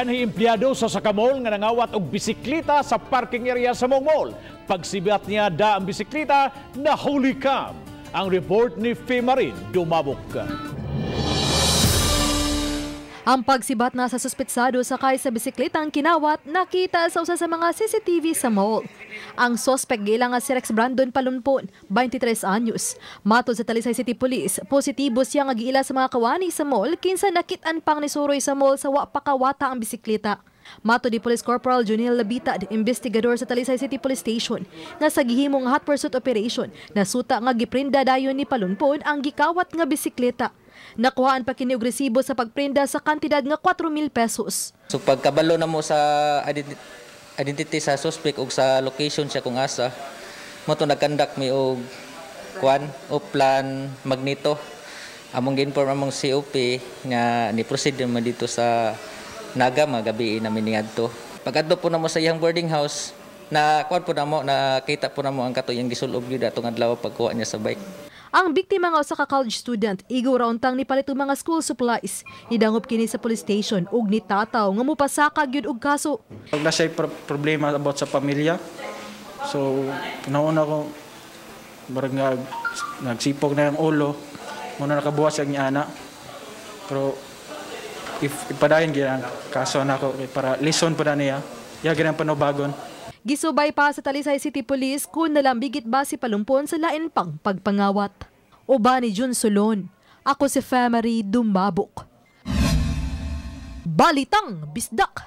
Kanhi empleyado sa usa ka mall nga nangawat og bisikleta sa parking area sa mong mall. Pagsibat niya da ang bisikleta, nahuli kam. Ang report ni Femarin Dumabok. Ang pagsibat na sa suspetsado sakay sa bisikletang kinawat nakita sa usa sa mga CCTV sa mall. Ang sospek giila nga si Rex Brandon Palunpon, 23 anyos. Matod sa Talisay City Police, positibo siya nga giila sa mga kawani sa mall kinsa nakit-an pang nisuroy sa mall sa wa pa kawata ang bisikleta. Matod ni Police Corporal Junil Labitad, investigador sa Talisay City Police Station, nga sa gihimong hot pursuit operation, nasuta nga giprinda dayon ni Palunpon ang gikawat nga bisikleta. Nakuhaan pa kini og resibo sa pagprinda sa kantidad nga 4,000 pesos. So pagkabalo na mo sa identity sa suspect ug sa location siya kung asa, mo to nagkandak mi og kwan o plan Magnito. Among gi-inform among COP nga ni proceed man dito sa Naga mga gabi namin niadto. Pag-adto po namo sa iyang boarding house, na kuan po namo, nakita po namo ang kato iyang gisulob gyud atong adlaw pagkuha niya sa bike. Ang biktima nga usa ka college student, igo ra untang nipalit og mga school supplies. Nidangop kini sa police station ug nitataw nga mopasaka gyud og kaso. Pag na siya'y problema about sa pamilya, so nauna ko, barang nagsipog na yung ulo, muna nakabuhat siya niya ana. Pero if ipadayon gyud ang kaso nako para lesson po na niya, ya gyud ang panubagon. Gisubay pa sa Talisay City Police kung nalambigit ba si Palumpon sa lain pang pagpangawat. Uban ni Jun Solon. Ako si Femery Dumabok. Balitang Bisdak!